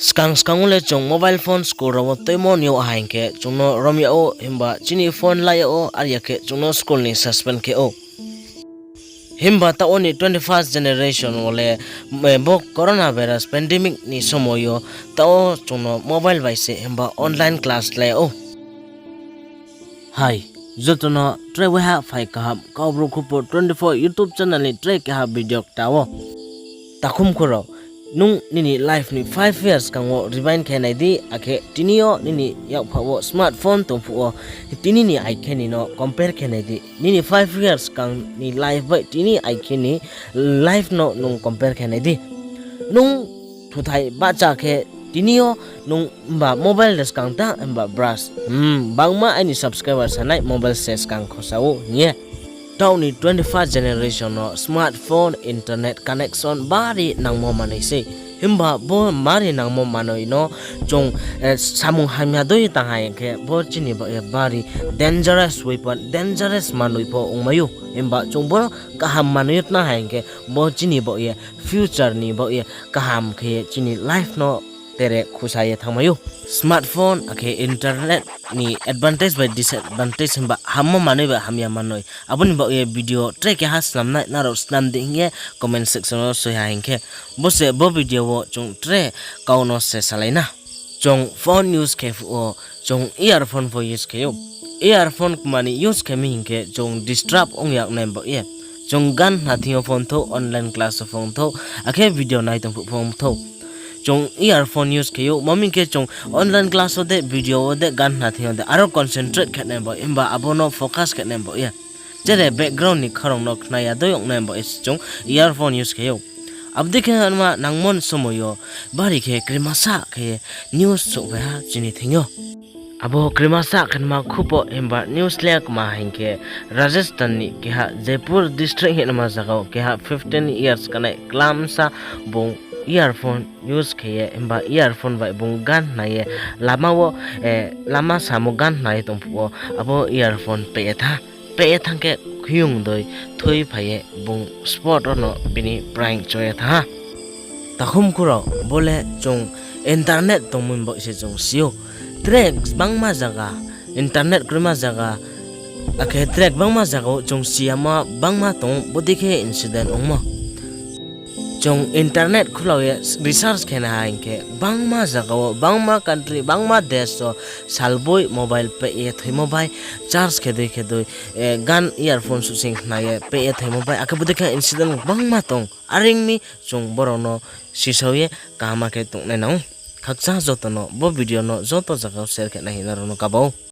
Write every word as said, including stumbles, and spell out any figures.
Skang skang wo le chung mobile phone school rao wo tuimo ni yag ha hing khe chung no rom yag ou, himba chini phone la yag ou, are ya khe chung no school ni suspend khe ou. Himba taoh wo ni twenty first generation wo le, bo coronavirus pandemic ni somoi yo taoh wo chung no mobile bai se himba online class la yag ou. Hai, joto no tre waiha phai kaham, Kaubru Khupo twenty four YouTube channel ni tre keha video kta wo. Takhum khurao, nung nini life ni five years skang wo rewind khe nai di, akhe tini yo nini yakpha wo smartphone tong phuh wo, tini ni aikhe ni no compare khe nai di. Nini five years skang ni life bai tini aikhe ni life no nung compare khe nai di. Nung thuthai bahcha khe tini yo nung himba mobile de skang ta himba brush. Hmm, bangma aini subscriber sanai mobile se skang khosa ou hing ye. Taoh ni twenty first generation no smartphone, internet connection bari nangmo manoi sei. Himba bo bari nangmo manoi no chung, samung hamya dei tang ha hing khe bo chini baoh ye bari dangerous weapon, dangerous manoi pho ongmai ou. Himba chung bo no kaham manoi tna ha hing khe bo chini baoh ye future ni baoh ye kaham khe ye chini life no tere khusa ye thanngmai ou. Smartphone akhe internet ni advantage bai disadvantage himba hammo manoi bai hamya manoi, abo ni baoh ye video tre keha snam nai, nrao snam di hing ye comment section wo soi ha hing khe, bo se bo video wo chung tre kau no se salai na. Chung phone use khe phuh wo chung earphone pho use khe ou. Earphone kma ni use khe mi hing khe chung disturb ong yag nai baoh ye. Chung gan khna thing yo pho ongthou, online class wo pho ongthou, akhe video nai tong phuh pho ongthou. Chung earphone use khe ou, ma mi khe chung online class wo de, video wo de, gan khna thing yo de, aro concentrate khe nai baoh, himba abo no focus khe nai baoh ye. Jere background ni kharong no khna ya dei ong nai baoh ye se chung earphone use khe ou. Abo dei khe ma nangmo ni somoi yo bari khe krima sa khe news souhphai ha chini thing yo. Abo krima sa khe ma khupo himba news le kma hing khe, Rajasthan ni keha Jaipur district hingma zaga wo keha fifteen years kanai klamsa bung earphone use khe ye, himba earphone bai bung gan khna ye lama wo, lama samo gan khna ye tong phuh wo abo earphone peh ye thanng khe, khuiyong dei thui phai ye bung spot wo no bini prank cho ye thanng ha. Takhum khurao, bo le chung internet tongmo ni baoh se chung si ou. Tre gbangma zaga, internet kroima zaga, akhe tre gbangma zaga wo chung si yama gbangma tong ou, bo dei khe incident ongmo. Chung internet khulau ye research khe nai ha hing khe, gbangma zaga wo, gbangma country, gbangma desh wo salboi mobile peh ye thoimo bai, charge khe dei khe dei, gan earphone suhsing khna ye peh ye thoimo bai, akhe bo dei khe incident gbangma tong. Are ong mi chung brao no sisao ye kaham khe tongnai nang ou. Khakchang joto no bo video no joto zaga wo share khe nai hing ye nrao no kaba ou.